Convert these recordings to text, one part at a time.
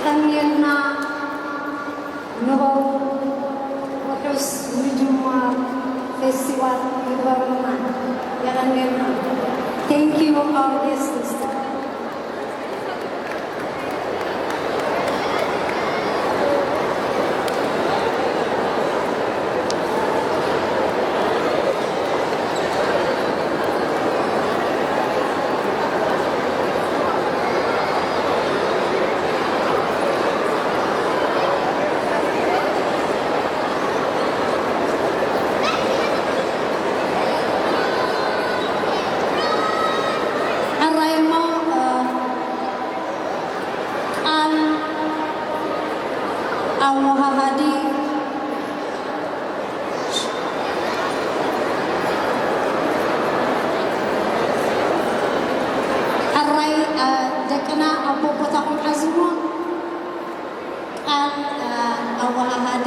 የቐንየልና። ንበሩ ርሑስ ምጅማር ፌስቲቫል ይግበረልና። የቐንየልና። Thank you, our guests. ሕራይ እሞ፣ እ፣ ቃል ኣወሃሃዲ ሕራይ፣ እ፣ ደቅና ኣብ ቦታኹም ሓዝዎ። ቃል፣ እ፣ ኣወሃሃዲ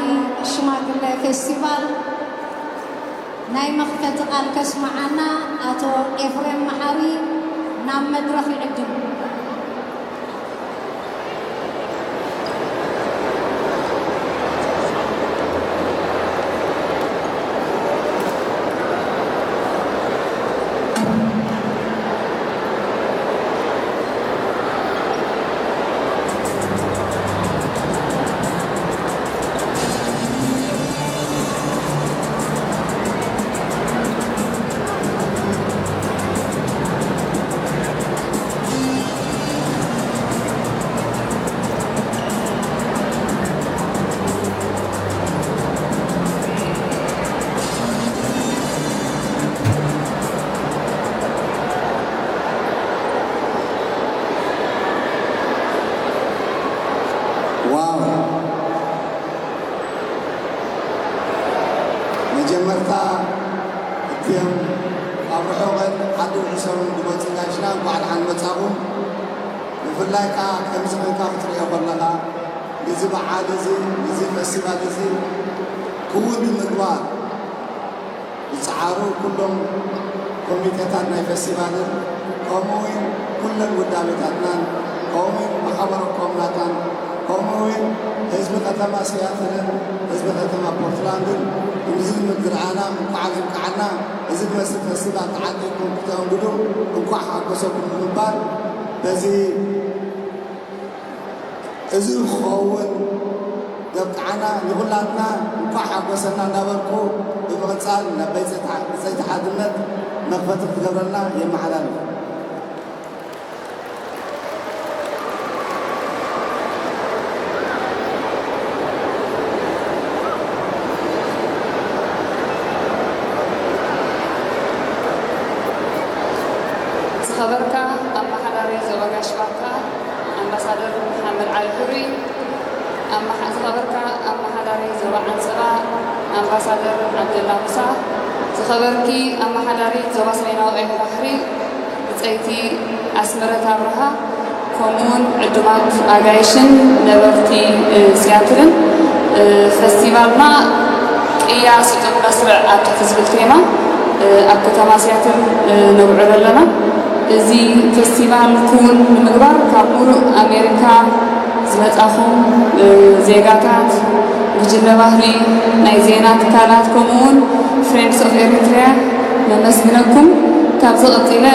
ሽማግለ ፌስቲቫል ናይ መኽፈቲ ቃል ከስምዓና ኣቶ ኤፍሬም መሓሪ ናብ መድረኽ ይዕድም። ዋው! መጀመርታ እትዮም ካብ ርሑቕን ዓዲ ርሑሰምን ዝመጹ ጋይሽና እንኳዕ ደሓን መጻኹም። ብፍላይ ከኣ ከምዚ ኮይንካ ክትርእዮ ከለኻ፣ ነዚ በዓል እዚ፣ ነዚ ፈስቲቫል እዚ ክውን ንምግባር ዝጸዓሩ ኩሎም ኮሚቴታት ናይ ፈስቲቫልን፣ ከምኡ እውን ኩለን ውዳቤታትናን፣ ከምኡ እውን ማሕበረ ኮምናታን፣ ከምኡ እውን ህዝቢ ከተማ ሲያትልን ህዝቢ ከተማ ፖርትላንድን፣ እዚ ዝርኣና እንኳዕ ኣብዚ በቃዓና። እዚ ዝመስል ፈስቲቫል ተዓዲግኩም ክተእንግዱ እንኳዕ ሓጎሰኩም ብምባል፣ በዚ እዚ ክኸውን ዘብቅዓና ንኹላትና እንኳዕ ሓጎሰና እናበልኩ፣ ብምቕጻል ናብ ቤት ጽሕፈት ሓድነት መኽፈቲ ክትገብረልና የመሓላልፍ። ዝኸበርካ ኣመሓዳሪ ዞባ ጋሽ ባርካ ኣምባሳደር መሓመድ ዓሊ ሕሩይ፣ ኣመሓ-፣ ዝኸበርካ ኣመሓዳሪ ዞባ ዓንሰባ ኣምባሳደር ዓብደላ ሙሳ፣ ዝኸበርኪ ኣመሓዳሪት ዞባ ሰሜናዊ ቀይሕ ባሕሪ ብጸይቲ ኣስመረት ኣብርሃ፣ ከምኡውን ዕዱማት ኣጋይሽን ነበርቲ፣ እ፣ ሲያትልን፣ እ፣ ፈስቲቫልና ቅያ ስጡም መስርዕ ኣብ ትሕቲ ዝብል ቴማ፣ እ፣ ኣብ ከተማ ሲያትል፣ እ፣ ነብዕሎ ኣለና። እዚ ፈስቲቫል ክውን ንምግባር ካብ ሙሉእ ኣሜሪካ ዝመጻኹም፣ እ፣ ዜጋታት፣ ጉጅለ ባህሊ፣ ናይ ዜና ትካላት፣ ከምኡውን ፍሬንድስ ኦፍ ኤሪትሪያ ነመስግነኩም። ካብዚ ቀጺለ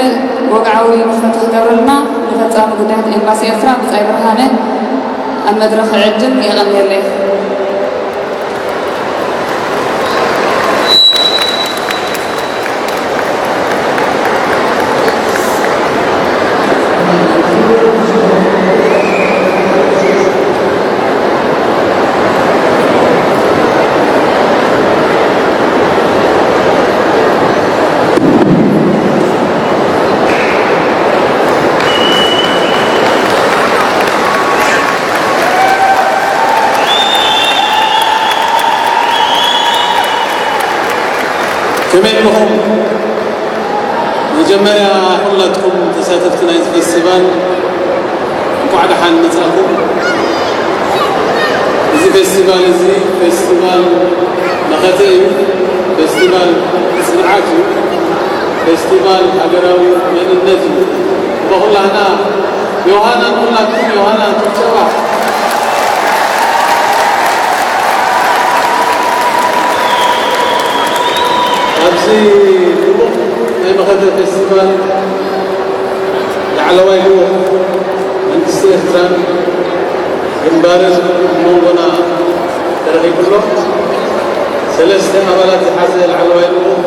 ወግዓዊ መኽፈቲ ክገብረልና ንፈጻሚ ጉዳያት ኤምባሲ ኤርትራ ብጻይ ብርሃነ ኣብ መድረኽ እዕድም። የቐንየለይ። ከመይ ኣለኹም? መጀመርያ ኩላትኩም ተሳተፍቲ ናይዚ ፌስቲቫል እንኳዕ ደሓን መጻእኩም። እዚ ፌስቲቫል እዚ ፌስቲቫል መኸተ እዩ፣ ፌስቲቫል ጽንዓት እዩ፣ ፌስቲቫል ሃገራዊ መንነት እዩ። በኹላህና ዮሃና፣ ኩላትኩም ዮሃና ጭብጨባ። እዚ ድሙቕ ናይ መኸተ ፌስቲቫል ላዕለዋይ ልኡኽ መንግስቲ ኤርትራን ግንባርን ኣብ መንጎና ተረኺቡ ኣሎ። ሰለስተ ኣባላት ዝሓዘ ላዕለዋይ ልኡኽ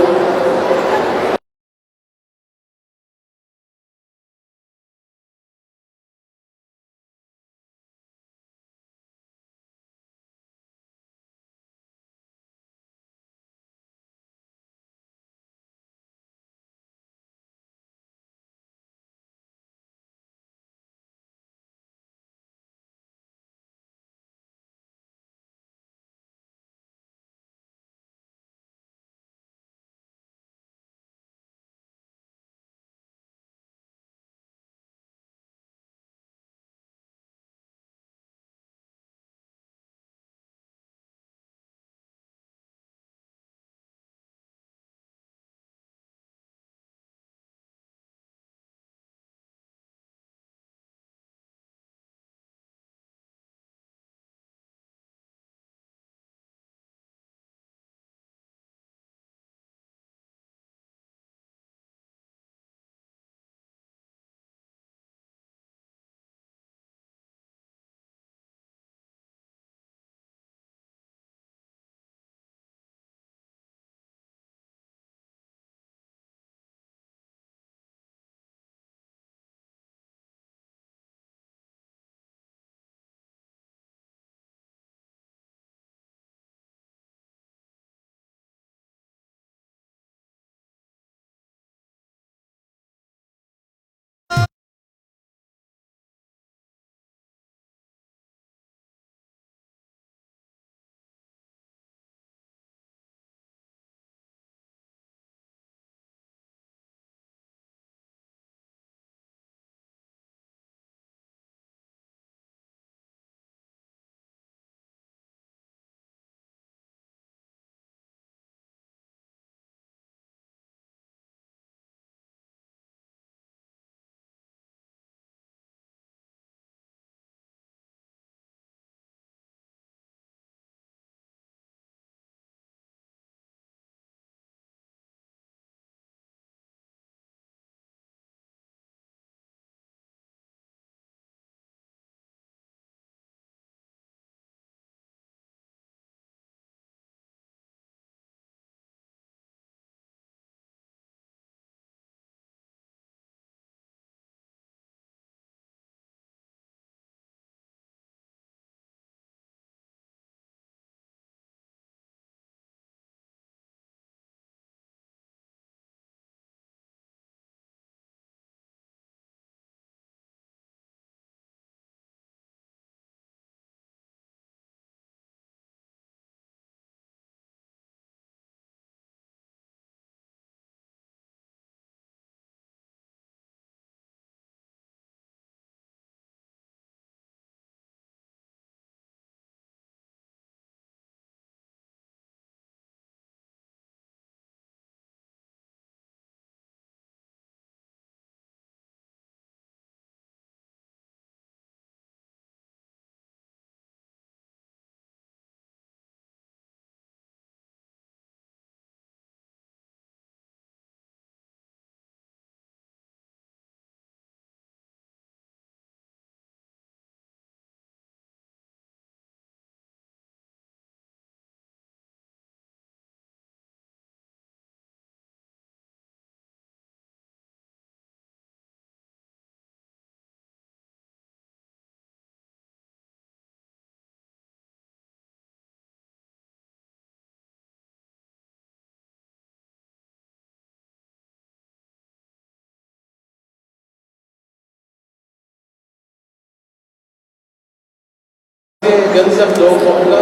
ገንዘብ ዶ ከፍላ፣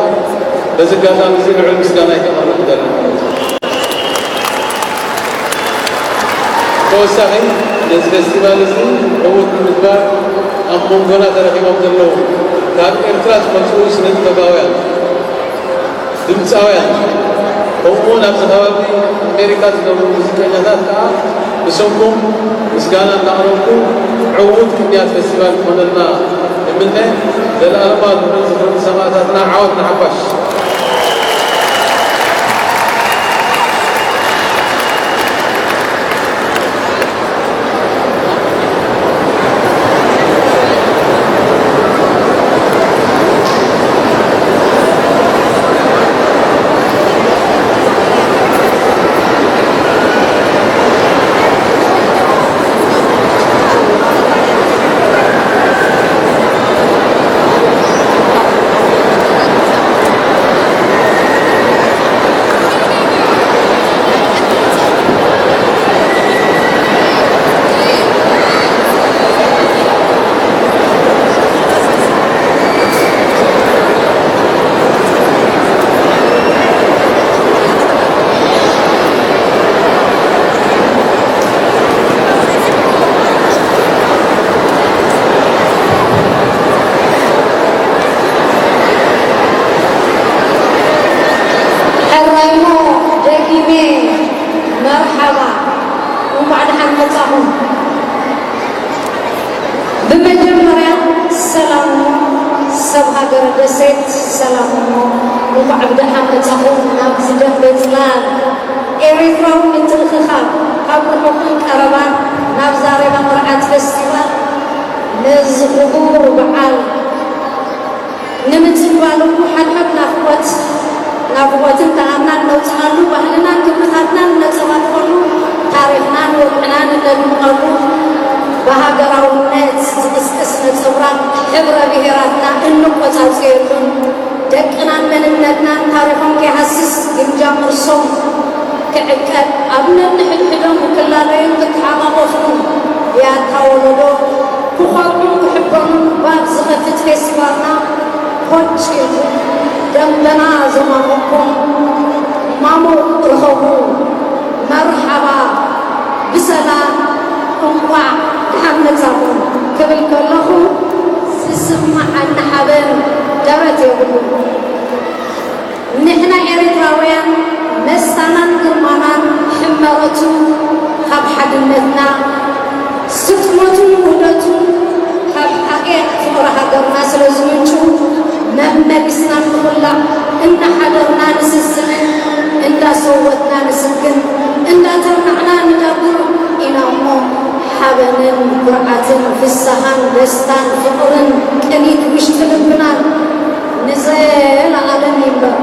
በዚ ኣጋጣሚ እዚ ልዑል ምስጋና ይተቐርብ ደሊ። ተወሳኺ፣ ነዚ ፌስቲቫል እዚ ዕዉት ንምግባር ኣብ መንጎና ተረኺቦም ዘለዉ ካብ ኤርትራ ዝመጹ ስነ ጥበባውያን፣ ድምጻውያን፣ ከምኡ'ውን ኣብዚ ከባቢ ኣሜሪካ ዝነብሩ ሙዚቀኛታት ከኣ ብስምኩም ምስጋና እናቕረብኩ ዕዉት ቅንያት ፌስቲቫል ክኾነልና እምነ። ዘለኣለማዊ ክብርን ዝኽርን ንሰማእታትና። ዓወት ንሓፋሽ። ሰላም እሞ፣ ሰብ ሃገረ ደሴት ሰላም እሞ፣ እንኳዕ ብደሓን መጻኹም ናብዚ ደንበ ጽላል ኤርትራዊ ምትእኽኻብ ካብ ርሑቕን ቀረባን ናብ ዛሬባ መርዓት ፌስቲቫል ነዚ ክቡር በዓል ንምጽንባሉ ሓድሕድ ናፍቖት ናፍቖትን ተኣምናን ነውጽኣሉ፣ ባህልናን ክብርታትናን ነጸባርቐሉ፣ ታሪኽናን ወግዕናን እነድምቐሉ፣ ብሃገራውነት ዝቕስቅስ ነጸብራቕ ሕብረ ብሄራትና እንቆጻጸየሉን፣ ደቅናን መንነትናን ታሪኾም ከይሃስስ ግምጃ ቅርሶም ክዕቀብ፣ ኣብ ነንሕድሕዶም ክላለዩን ክተሓቋቆፉን ያታ ወለዶ ክኾርዑን ክሕበኑን ባብ ዝኸፍት ፌስቲቫልና ኮጭ ኢልኩም ደንበና ዘማሙቕኩም ማሙቕ ርኸቡ። መርሓባ ብሰላም እንቋዕ ደሓን መጻኹም ክብል ከለኹ ዝስምዓኒ ሓበን ደረት የብሉን። ንሕና ኤርትራውያን መስታናን ግርማናን ሕመረቱ ካብ ሓድነትና፣ ስጥመቱን ውህደቱን ካብ ሓቂ ፍቕሪ ሃገርና ስለ ዝምንጩ፣ መመሊስና ንኹላዕ፣ እንዳሓደርና ንስስዕን እንዳሰወትና ንስግን፣ እንዳተርናዕና ንዳብር ኢና እሞ፣ ሓበንን ኩርዓትን ፍስሃን ደስታን ፍቕርን ቅኒት ውሽጢ ልብናን ንዘለኣለም ይንበር።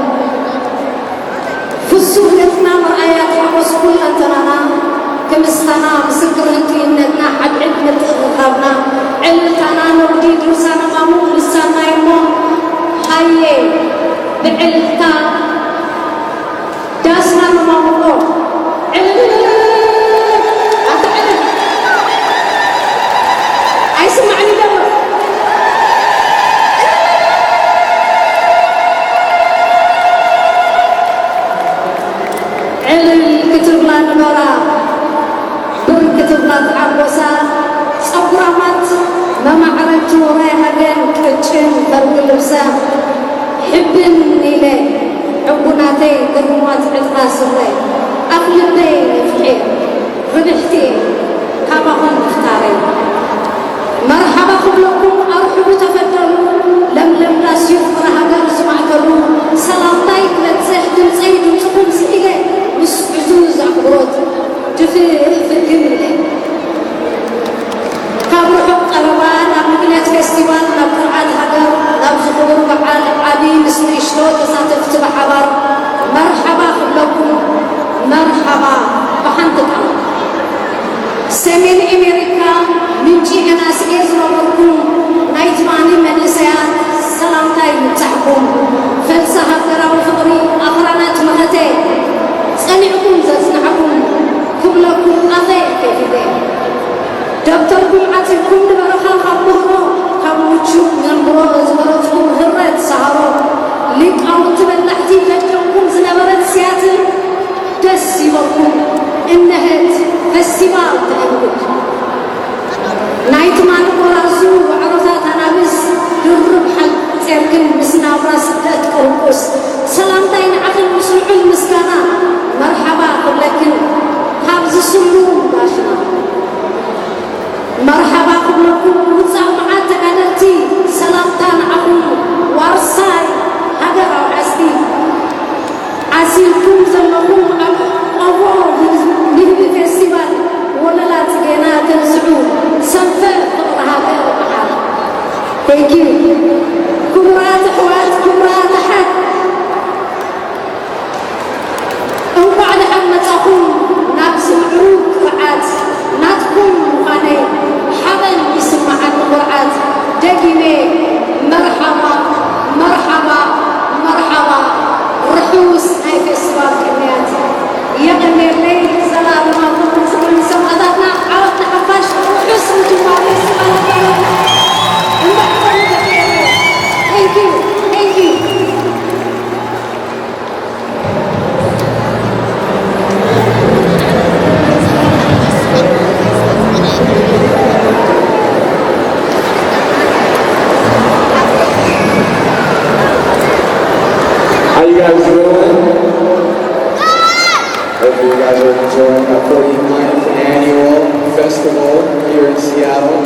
ፍሱህ ገጽና መርኣያ ሓጎስ ኩለንተናና፣ ክምስታና ምስክር ህንጡይነትና፣ ሓድሕድ ምትእኽኻብና፣ ዕልልታና ነውዲ ድርሳና ማሙቕ ልሳና እሞ፣ ሃየ ብዕልልታ ዳስና ነማሙቖ። ዕልል! ኣታ ዕልል! ኣይስማዕን ዶ? ዕልል ክትብላ ንበራ፣ ብር ክትብላ ተሓጎሳ፣ ጸጉራማት መማዕረግቲ ውራይ ሃገን ቅጭን ፈርቂ ልብሳ፣ ሕብን ኢለ ዕጉናተይ ግርማት ዕጥቃ ስረ፣ ኣፍ ልበይ ንፍሕ ርብሕቲ ካባኹም ምፍጣረይ። መርሓባ ክብለኩም ኣርሕቡ ተፈደሉ፣ ለምለም ዳስ እዩ ፍቕሪ ሃገር ዝማእከሉ። ሰላምታይ ክበጽሕ ድምጸይ ድምጽኹም ስኢለ ምስ ዕዙዝ ኣኽብሮት ድፍእ ፍግም ኢለ። ካብ ርሑቕ ቀረባ ናብ ምክንያት ፌስቲቫል፣ ናብ ኩርዓት ሃገር፣ ናብዚ ክቡር በዓል ዓቢ ምስ ንእሽቶ ተሳተፍቲ ብሓባር መርሓባ ክብለኩም፣ መርሓባ ብሓንቲ ቃል። ሰሜን ኣሜሪካ ምንጪ ኤን ኤስ ኤ ዝነበርኩም ናይ ትማሊ መንእሰያት ሰላምታ ይብጻሕኩም። ፈልሲ ሃገራዊ ፍቕሪ ኣኽራናት መኸተ ጸኒዕኩም ዘጽናዕኩም ክብለኩም ኣፈይ ከፊተ። ደብተርኩም ዓጺፍኩም ንበረኻ ካብ ምህሮ፣ ካብ ምቹእ መንብሮ ዝመረጽኩም ህረት ሰሃሮ፣ ሊቃውንቲ በላሕቲ ፈጀምኩም ዝነበረት ሲያትል ደስ ይበልኩም፣ እነሀት ፈስቲቫል ተእንግድ። ናይ ትማሊ ጎራዙ ዋዕሮታት ኣናብስ ድርብ ሓልጼርክን ምስ ናብራ ስደት ቅርቁስ ሰላምታይ ንዓኽን ምስ ልዑል ምስጋና መርሓባ ክብለክን ካብዚ ስሉም ጋሽና። መርሓባ ክብለኩም ውጻእ መዓት ተጋደልቲ፣ ሰላምታ ንዓኹም ዋርሳይ ሃገር ኣውሓስቲ። ዓሲልኩም ዘለኹም ኣብ ቆፎ ንህቢ ፌስቲቫል ወለላ ጽጌና ተንስሑ፣ ሰንፈ ፍቕሪ ሃገር በዓል። Thank you። ክቡራት ኣሕዋት፣ ክቡራት ኣሓት፣ እንኳዕ ደሓን መጻኹም ናብዚ ምዕሩግ ኩርዓት። ናትኩም ምዃነይ ሓበን ይስምዓኒ ኩርዓት። ደጊመ መርሓባ፣ መርሓባ፣ መርሓባ። ርሑስ ናይ ፌስቲቫል ቅንያት። የቐንየለይ። ዘላለማዊ ክብሪ ንሰማእታትና። ዓወት ንሓፋሽ። ርሑስ ምጅማር ፌስቲቫል ኣባላትና። እንኳዕ ደሓን መጻኹም። Thank you. Thank you. How you guys doing? Hope you guys are enjoying the forty-ninth annual festival here in Seattle.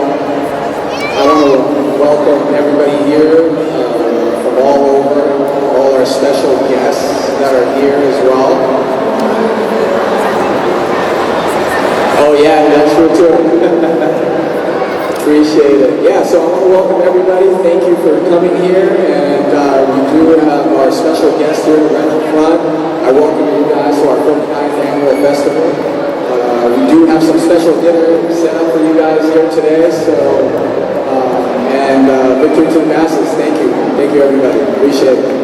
I want to Welcome everybody here uh, from all over, all our special guests that are here as well. Oh, yeah, that's true too. Appreciate it. Yeah, so I want to welcome everybody. Thank you for coming here. And uh, we do have our special guest here right up front. I welcome you guys to our forty-ninth annual festival. Uh, we do have some special dinner set up for you guys here today. So, uh, and uh, victory to the masses. Thank you. Thank you, everybody. Appreciate it.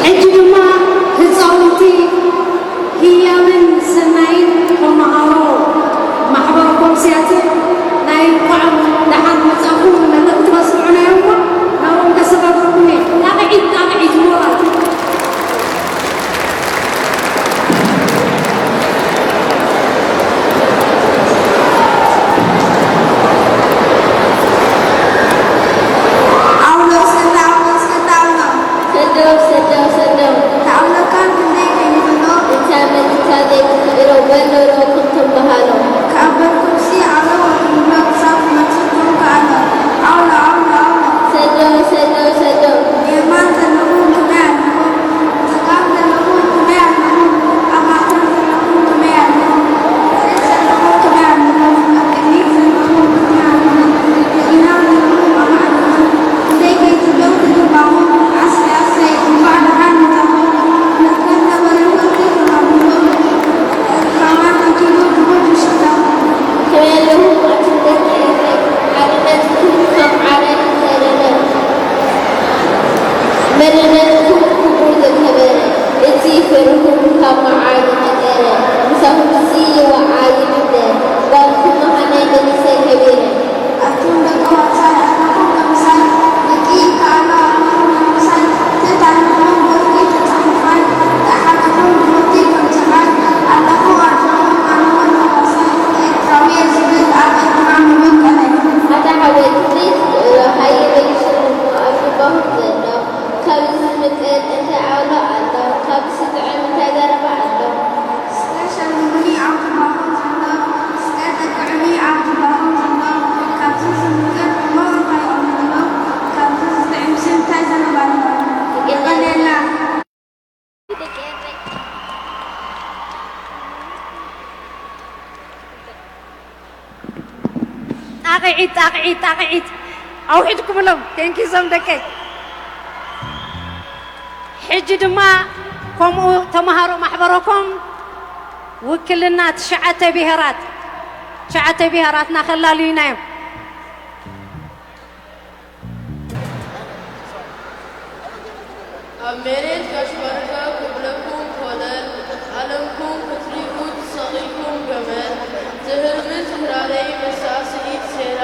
ሕጂ ድማ ህፃውንቲ ህያብን ሰናይን ተምሃሮ ማሕበረ ኮምስያትን ናይ እንኳዕ ደሓን መፃኹም መልእኽቲ ከስምዑና እዮም። ናብኦም ከሰጋግርኩም እየ። ጣቕዒት ጣቕዒት ሞራል። ሰደው ሰደው ሰደው። ተኣምነካን ክንደይ ከይንብሎ። እንታይ መን እንታይ ዘይትስዕሮ በሎ ዶ ከም ተምበሃሎ። ከኣበልኩምሲ ኣለው ኣትብሎ ክሳብ ክመጽእ ከም ከኣሎ። ኣውሎ ኣውሎ ኣውሎ። ሰደው ሰደው ሰደው። ብየማን ዘለኹም ከመይ ኣለኹም? ብጸጋም ዘለኹም ከመይ ኣለኹም? ኣብ ማእከል ዘለኹም ከመይ ኣለኹም? ኣብ ድሕሪት ዘለኹም ከመይ ኣለኹም? ኣብ ቅድሚት ዘለኹም ከመይ ኣለኹም? ብየማን ዘለኹም ኣማዕድኹም። ክንደይ ከይትብሉ ክግባኹም። ኣሰይ ኣሰይ እንኳዕ ደሓን መጻኹም። መትከል ተበረኸቲ ተባሂሉ። ከማን ኣኪሉ ድሙድ ምሽታ። ከመይ ኣለኹም ኣቱም ደቂ ኤረይ? ሓድነትኩም ከም ዓረር ዝሰደደ። መንነትኩም ክቡር ዝከበረ። እቲ ፍቕርኹም ካብ መዓር ዝነጠረ። ምሳኹምሲ ይወዓል ይምደር። ጓልኩም መኻነይ መሊሰ ከቢረ። ኣቱም ደቂ ወጻኢ ኣለኹም ንምሳይ፣ ደቂ ይከኣሎ ኣለኹም ንምሳይ፣ ተታሊኹም ብወርቂ ተጻሒፋይ፣ ተሓጺኹም ብወርቂ ከም ጸሓይ፣ ኣለኹ ኣጆኹም ኣነ እውን ንጉሳይ፣ ኤርትራዊ እየ ዝብል ኣብ ኤርትራ ምበቀለይ። ኣታ ሓወይ ክብሪት ሃየ መሊስሉ እሞ ኣብ ልባኹም ዘሎ፣ ካብዚ ዝምቅር እንታይ ኣውሎ ኣሎ፣ ካብዚ ዝጥዕም እንታይ ዘረባ ኣሎ። እስከ ሸልሙኒ ኣብ ጅባኹም ዘሎ፣ እስከ ጠቅዑኒ ኣብ ጅባኹም ዘሎ፣ ካብዚ ዝምቅር እሞ እንታይ ኣሎ፣ ካብዚ ዝጥዕምሲ እንታይ ዘረባ ኣሎ። የቐንየልና። ጣቕዒት ጣቕዒት ጣቕዒት ኣውሒድኩምሎም። ቴንኪ ዞም ደቀይ። ሕጂ ድማ ከምኡ ተምሃሮ ማሕበረኮም ውክልና ትሽዓተ ብሄራት፣ ትሽዓተ ብሄራትና ከላልዩና እዮም። ኣብ መሬት ከሽበርከ ክብለኩም ኮለል፣ ዓለምኩም ክትሪኡ ተሰቒልኩም ገመል፣ ዝህርምት ህራረይ መሳስኢት ሴራ፣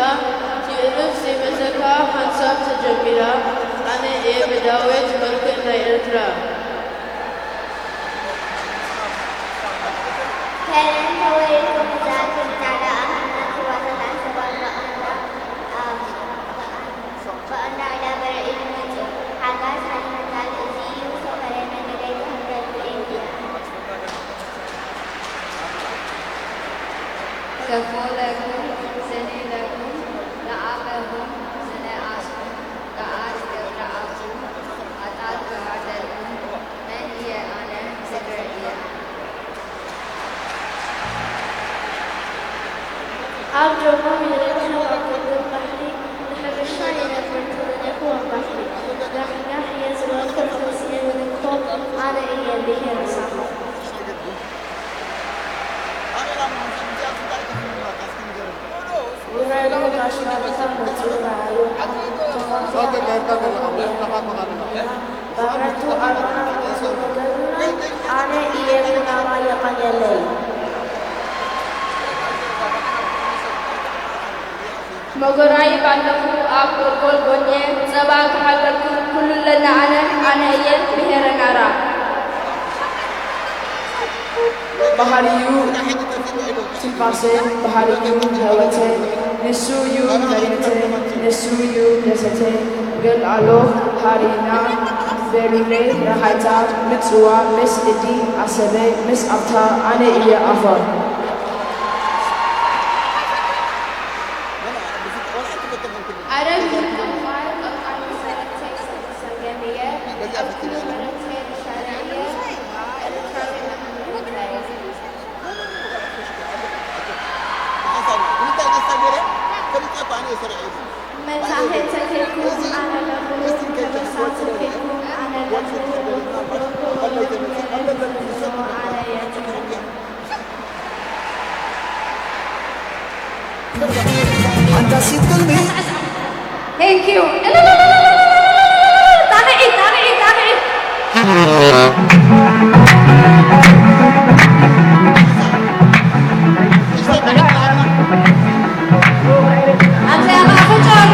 ትእልፍ ዘይመተካ ሓንሳብ ተጀሚራ፣ ኣነ እየ ብዳዊት መልክዕ ናይ ኤርትራ። ከረን ተወሊድኩም ብዛዕባ ጻዕዳ ኣመና ክዋታት ኣሰባን በቐንዳ፣ ኣብ በቐንዳ ዕዳ በርዒ ንመጽእ ሓጋዝ ሓይሊ መታል፣ እዚ እዩ ሰፈረይ መንገደይ ክሕንገል ብእንግያ። ከፎ ለኩም፣ ሰኔ ለኩም፣ ለኣበኩም፣ ሰኔ ኣስኩም፣ ገዓት ገብረ ኣኩም፣ ኣጣል ገዓደልኩም፣ መን እየ ኣነ፣ ስድሪ እየ። ኣብ ደቡብ ይርከብ ኣብ ቅድም ባሕሪ ንሕርሻ ይነብር ተደሊኹ ኣብ ባሕሪ ጋሕጋሕ እየ ዝበልኩ ተሲኤ ምልኮ ኣነ እየ ብሄረ ሳሆ። ውረዱ ጋሽ ባርካ መጽኡ ረኣዩ ተኾንኩ ባሕርቱ ኣርባና ተገዱና ኣነ እየ ኩናማ የቐንየለይ። መጎራይ ባለኹ ኣብ ጎልጎል ጎኔ ጸባ ክሓልበልኩም ኩሉ ኣለና ኣነ ኣነ እየ ብሄረ ናራ። ባህሪዩ ትንፋሰ፣ ባህሪዩ ህይወተ፣ ንሱ ዩ መሬተ፣ ንሱ ዩ ደሰተ፣ ገል ኣሎ ሃሪና፣ በሪረ ረሃይታ፣ ምጽዋ ምስ እዲ ኣሰበ፣ ምስ ኣብታ ኣነ እየ ኣፋ። ኣረ ምንቅልፋይ ቀልቃል መሰረተይ ሰገም እየ፣ እክሉ መረተይ ርሻነ እየ፣ ኤርትራዊ መሕሙድ እየ። መታሄ ተኬልኩም ኣነ ለኹ፣ ከበሳ ተኬልኩም ኣነ ለኹ፣ ወዶ ወዶ ኣነ የትም። ኣንታ ሲትክልኒ። Thank you። ጣቕዒት፣ ጣቕዒት፣ ጣቕዒት። ኣብዚኣ ኸዓ ፈጫሩ።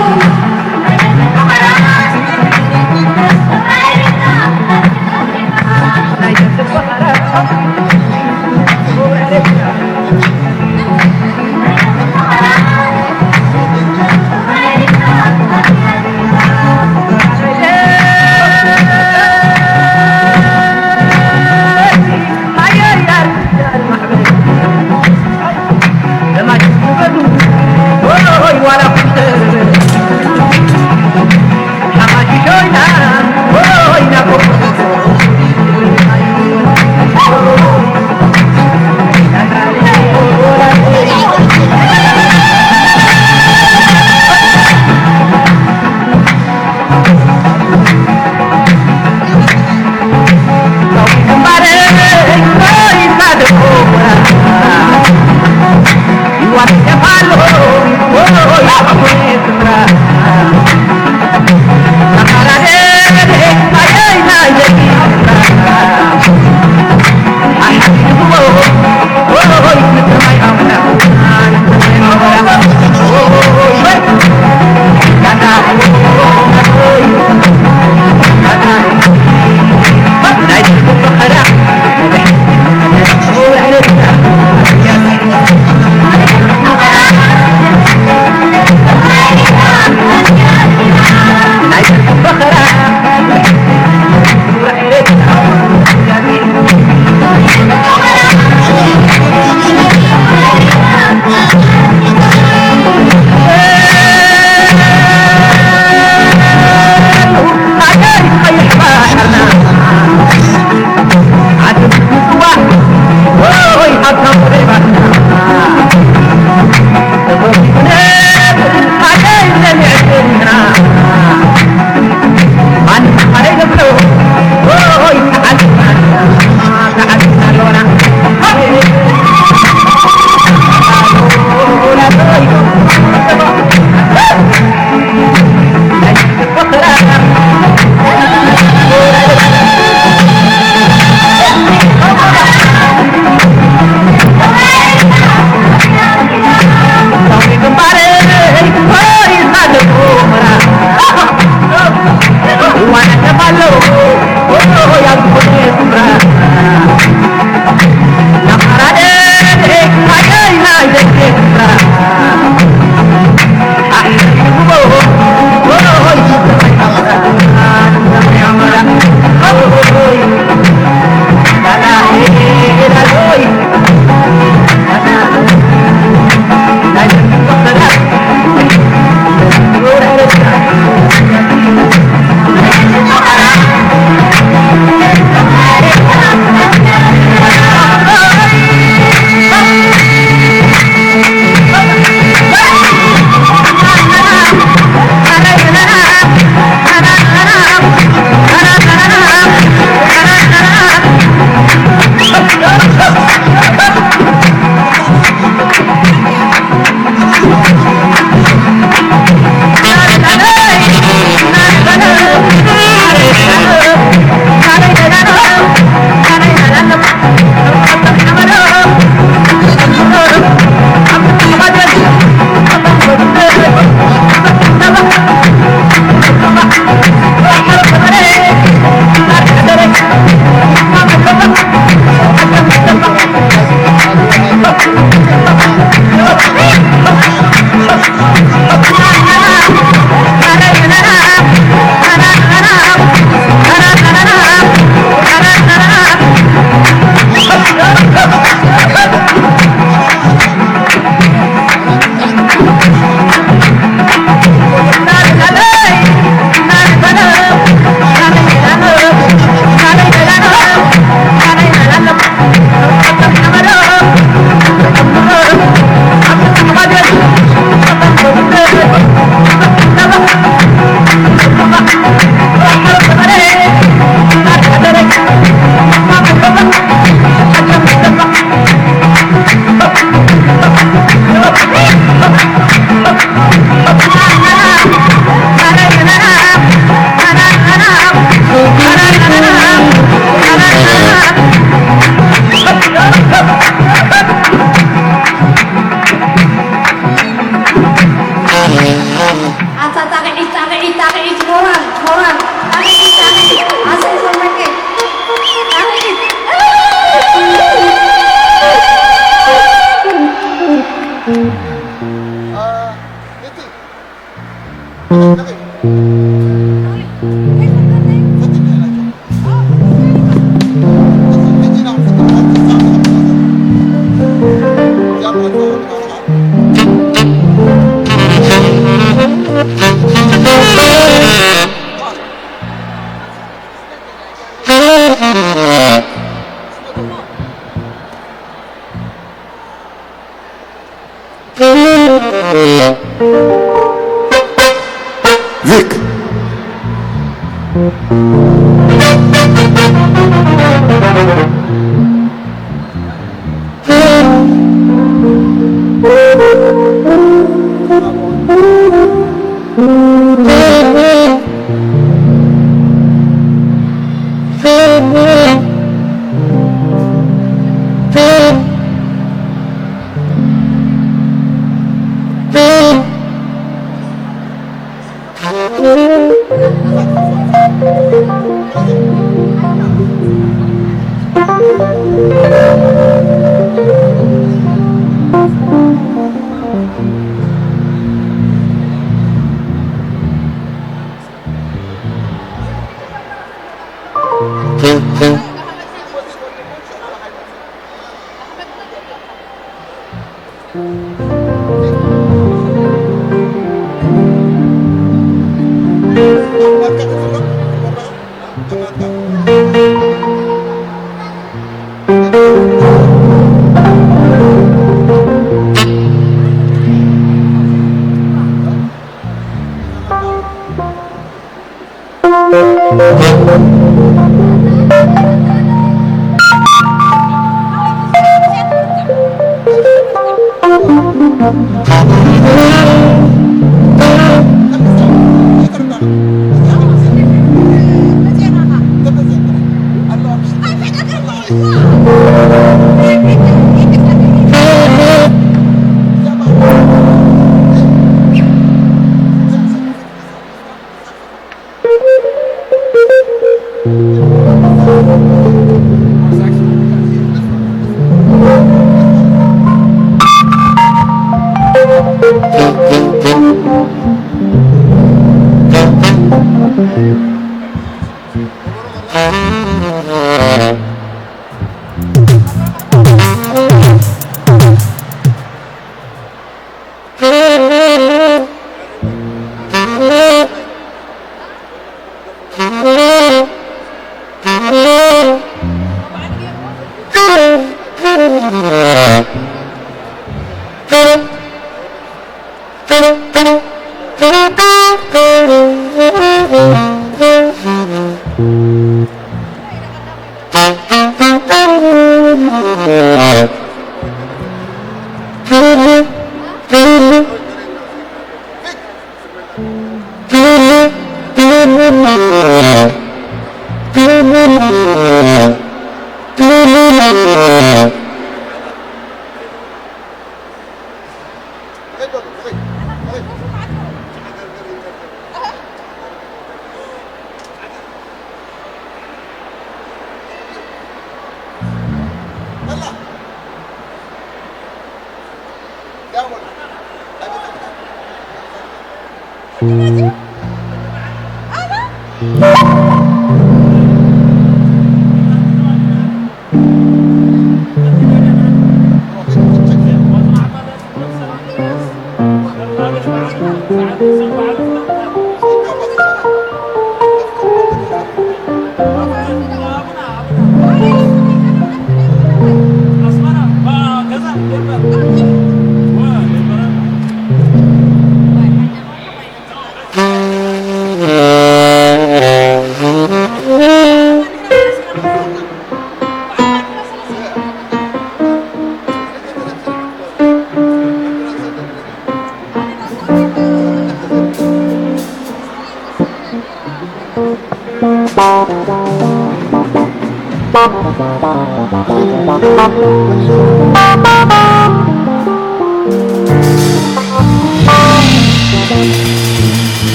Vic.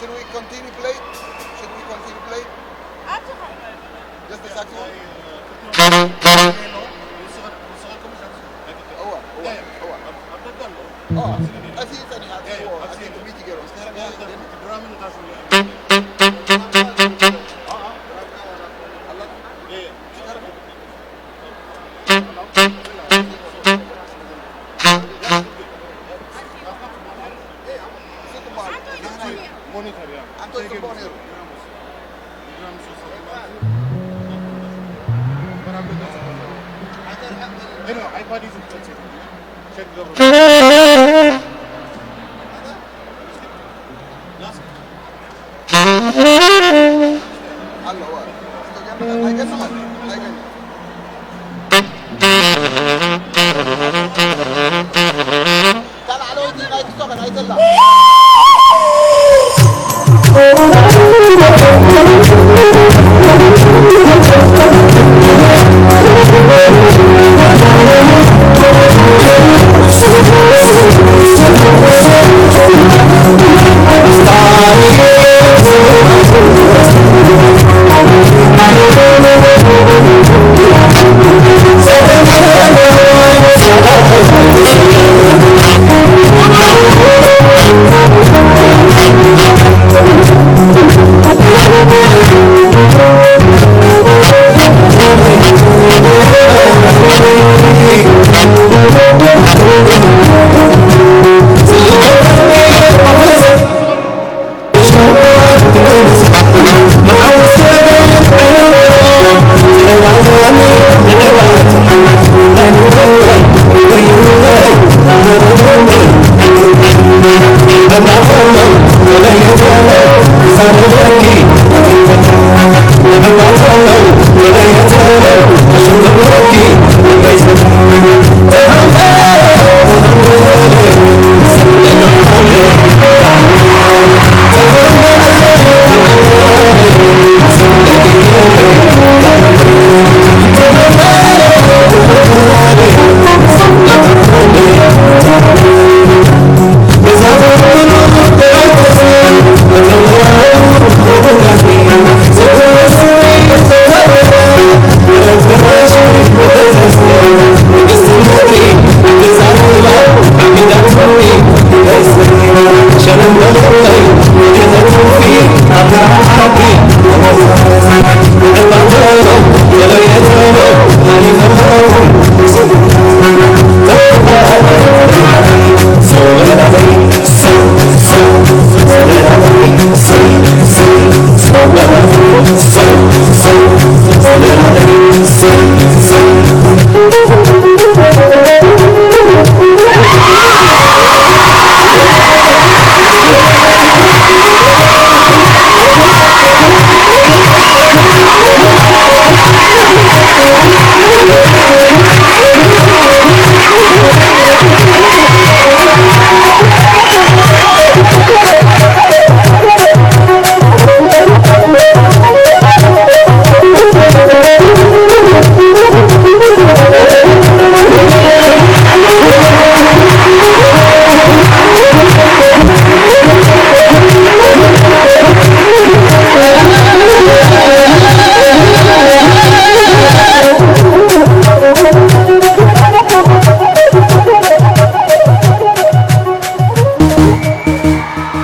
Should we continue play? Should we continue play? Just the saxophone? እዋ፣ እዋ፣ እዋ። ቀስ እዩ ጸኒሓ፣ I think the beat ገይሩ።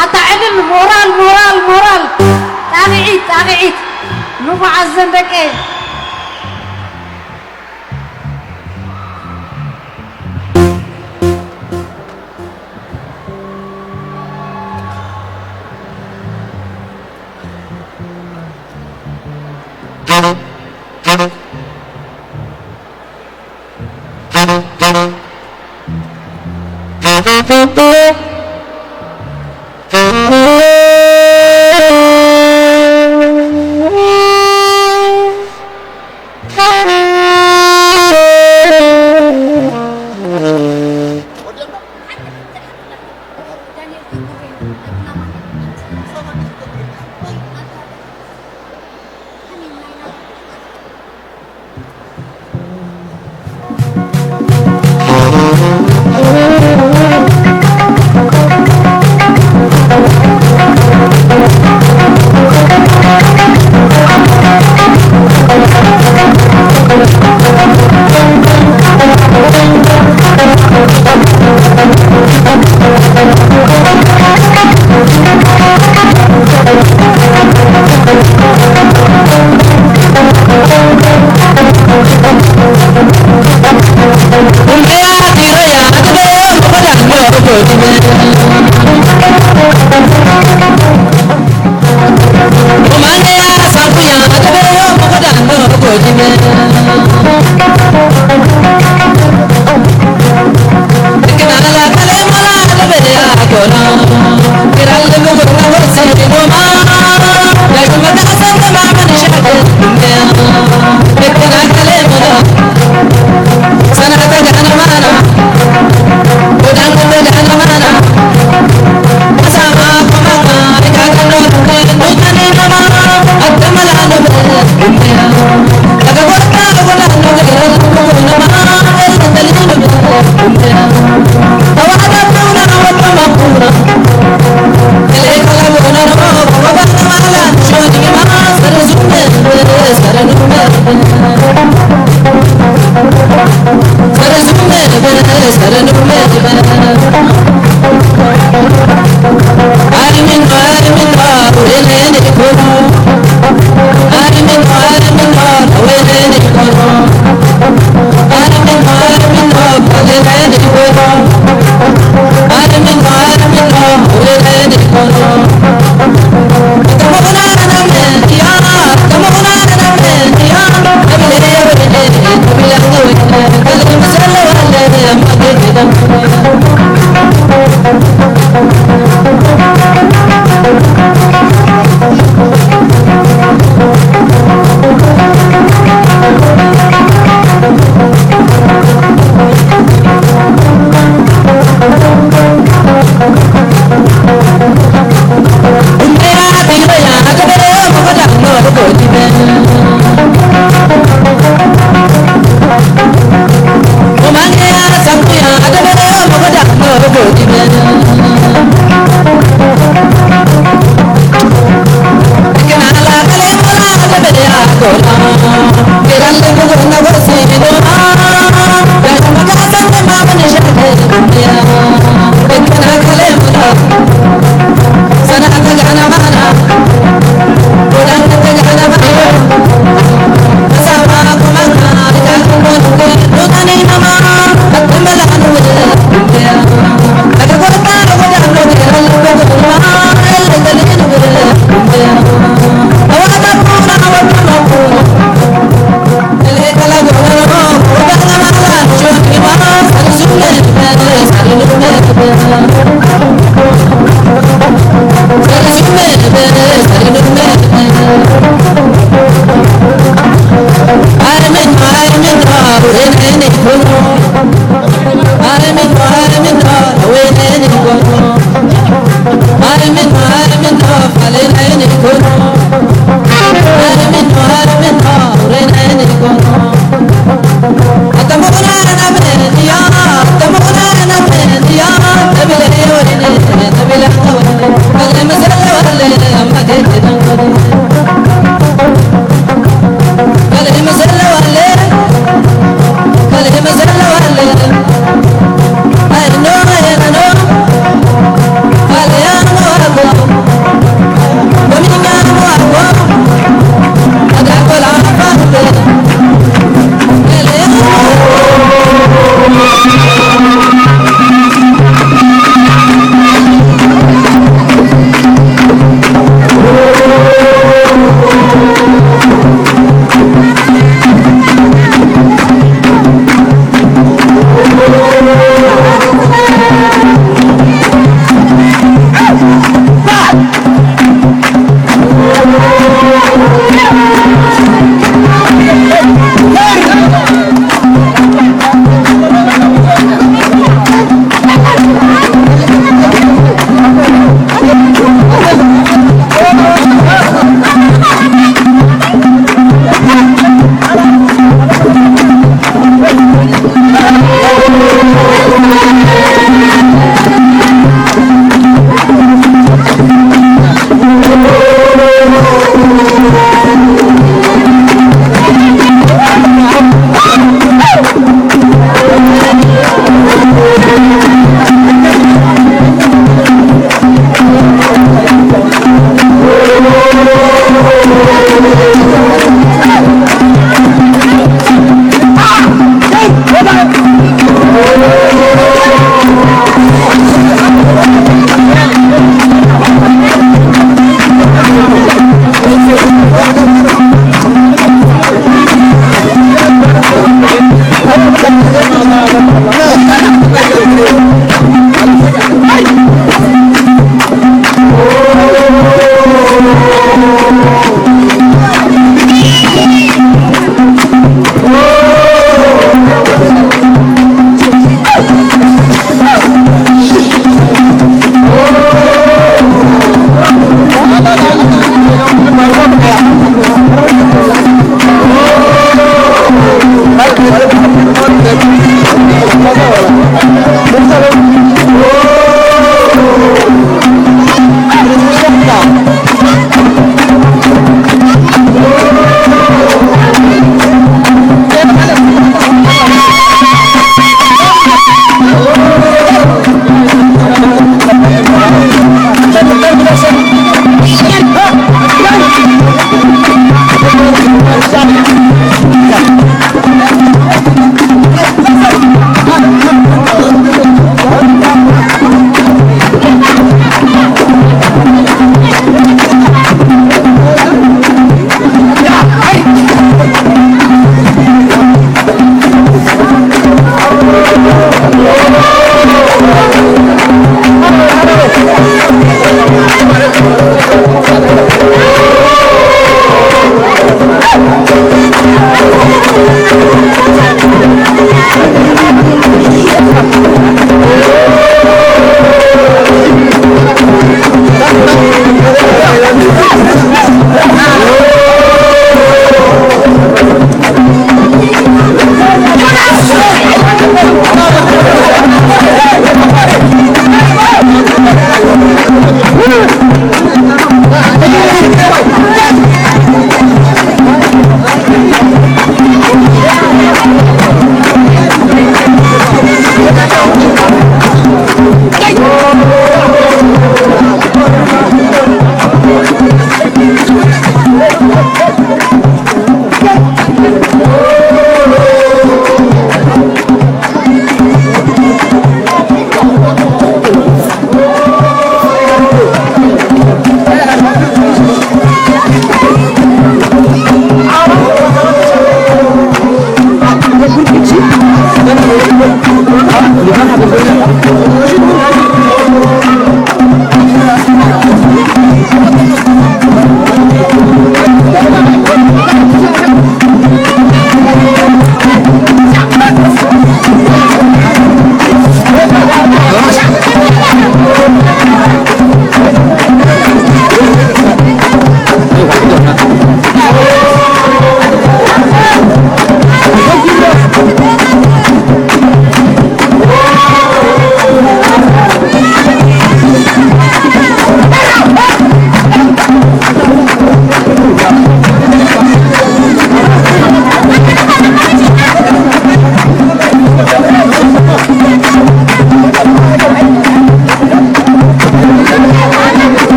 ኣታ ዕልል፣ ሞራል፣ ሞራል፣ ሞራል። ጣቕዒት፣ ጣቕዒት። ንፉዓት ዘን ደቀይ።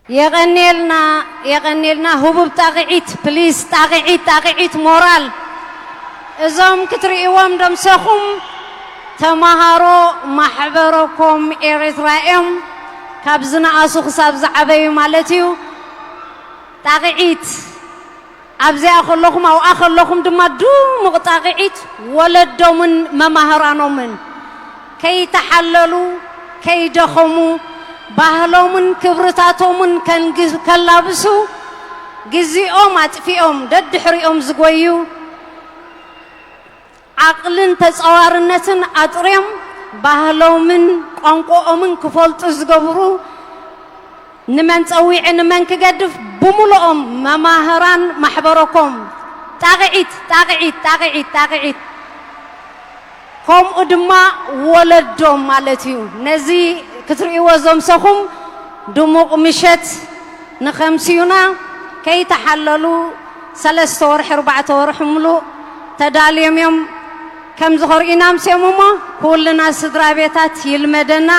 የቐንየልና፣ የቐንየልና። ህቡብ ጣቕዒት ፕሊስ፣ ጣቕዒት፣ ጣቕዒት ሞራል። እዞም ክትርእይዎም ደምሰኹም ተማሃሮ ማሕበረኮም ኤርትራ እዮም። ካብ ዝነኣሱ ክሳብ ዝዓበዩ ማለት እዩ። ጣቕዒት ኣብዚኣ ከለኹም፣ ኣብኣ ከለኹም ድማ ድሙቕ ጣቕዒት ወለዶምን መማህራኖምን ከይተሓለሉ፣ ከይደኸሙ፣ ባህሎምን ክብርታቶምን ከንግ-፣ ከላብሱ ግዜኦም ኣጥፊኦም ደድሕሪኦም ዝጎዩ፣ ዓቕልን ተጻዋርነትን ኣጥርዮም ባህሎምን ቋንቋኦምን ክፈልጡ ዝገብሩ፣ ንመን ጸዊዐ ንመን ክገድፍ፣ ብምሉኦም መማህራን ማሕበረኮም ጣቕዒት፣ ጣቕዒት፣ ጣቕዒት፣ ጣቕዒት። ከምኡ ድማ ወለዶም ማለት እዩ። ነዚ ክትርእይዎ ዘምሰኹም ድሙቕ ምሸት ንኸምስዩና ከይተሓለሉ ሰለስተ ወርሒ፣ ኣርባዕተ ወርሒ ምሉእ ተዳልዮም እዮም። ከምዚ ከርእዩና ኣምስዮም እሞ፣ ኩልና ስድራ ቤታት ይልመደና።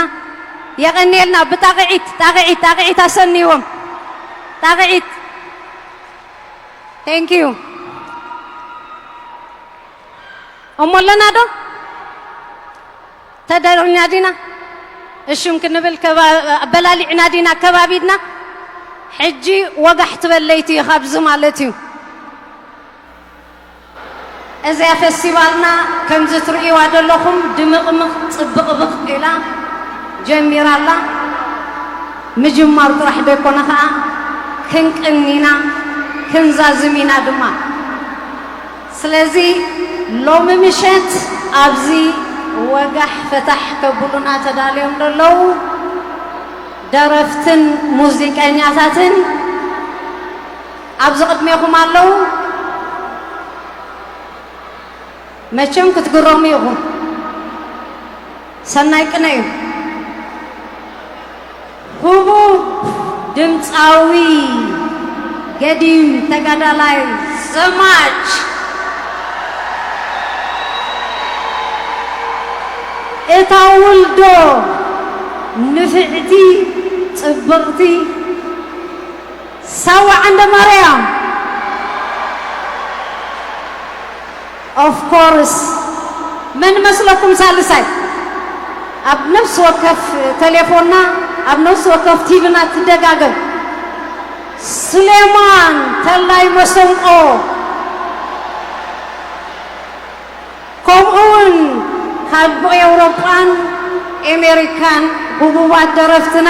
የቐንየልና። ብጣቕዒት፣ ጣቕዒት፣ ጣቕዒት ኣሰንይዎም። ጣቕዒት። Thank you። እሞ ኣለና ዶ? ተደሪና ዲና? እሹም ክንብል ከባ-፣ ኣበላሊዕና ዲና ከባቢድና? ሕጂ ወጋሕ ትበል ለይቲ ካብዚ ማለት እዩ። እዚኣ ፈስቲቫልና ከምዚ ትርእይዋ ዘለኹም ድምቕምቕ ጽብቕብቕ ኢላ ጀሚራ ኣላ። ምጅማር ጥራሕ ደይኮነ ኸኣ ክንቅን ኢና፣ ክንዛዝም ኢና ድማ። ስለዚ ሎሚ ምሸት ኣብዚ ወጋሕ ፈታሕ ከብሉና ተዳልዮም ዘለዉ ደረፍትን ሙዚቀኛታትን ኣብዚ ቅድሜኹም ኣለዉ። መቸም ክትግረሙ ኢኹም። ሰናይ ቅነ እዩ። ህቡብ ድምፃዊ፣ ገዲም ተጋዳላይ፣ ዘማች፣ እታ ውልዶ ንፍዕቲ፣ ጽብቕቲ፣ ሳዋ ዓንደ ማርያም። Of course፣ መን መስለኩም ሳልሳይ? ኣብ ነፍሲ ወከፍ ቴሌፎንና፣ ኣብ ነፍሲ ወከፍ ቲቪና ትደጋገም። ስሌማን ተላይ መሰንቆ። ከምኡውን ካብ ኤውሮጳን ኤሜሪካን ህቡባት ደረፍትና፣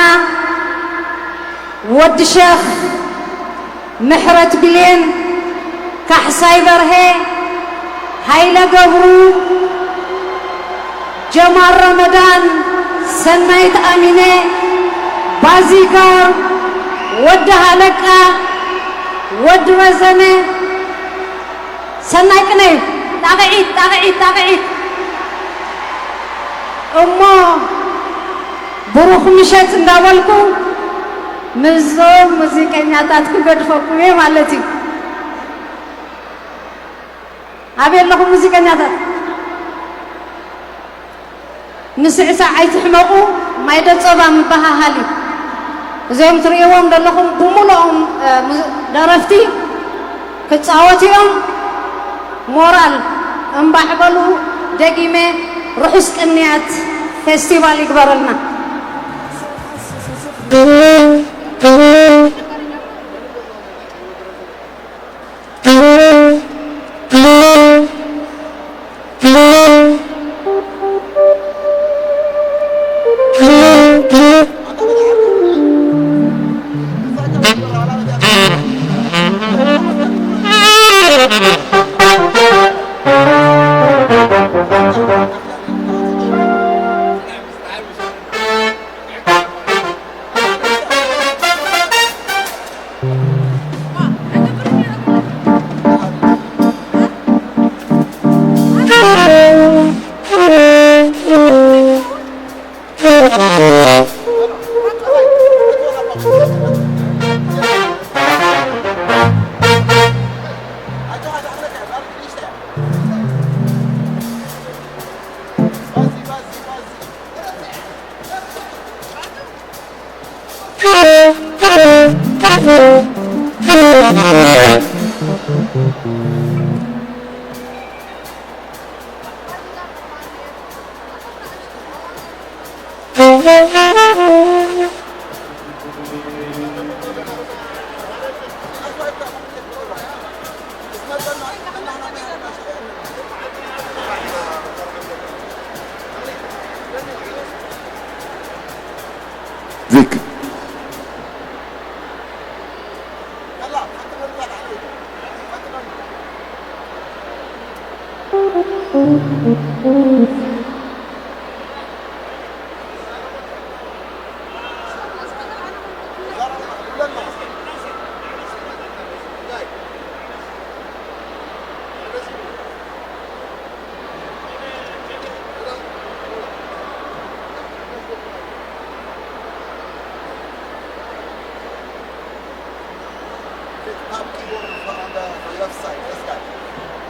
ወዲ ሸኽ፣ ምሕረት ብሌን፣ ካሕሳይ በርሄ፣ ሃይለ ገብሩ፣ ጀማል ረመዳን፣ ሰናይት ኣሚነ፣ ባዚጋር፣ ወዲ ሃለቃ፣ ወዲ ረዘነ፣ ሰናይ ቅነ፣ ጣቕዒት፣ ጣቕዒት፣ ጣቕዒት። እሞ ብሩኽ ምሸት እንዳበልኩ ምስዞም ሙዚቀኛታት ክገድፈኩም እየ ማለት እዩ። ኣበይ ኣለኹም ሙዚቀኛታት? ምስዕሳዕ ኣይትሕመቑ፣ ማይ ዶ ጸባ ምበሃሃል እዩ። እዚኦም ትርእይዎም ዘለኹም ብምልኦም፣ እ፣ ሙ-፣ ደረፍቲ ክጻወቱ እዮም። ሞራል እምባሕ በሉ። ደጊመ ርሑስ ቅንያት ፌስቲቫል ይግበረልና። ذيك. Top keyboard on the, on the left side, this guy.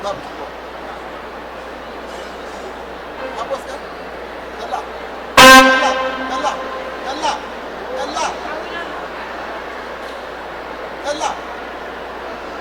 Top keyboard. Top what's that? Kalla. Kalla. Kalla. Kalla. Kalla. Kalla. Kalla.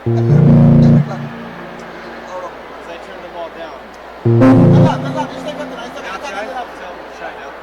As I turn them all down. I'll try to tell them to shine up.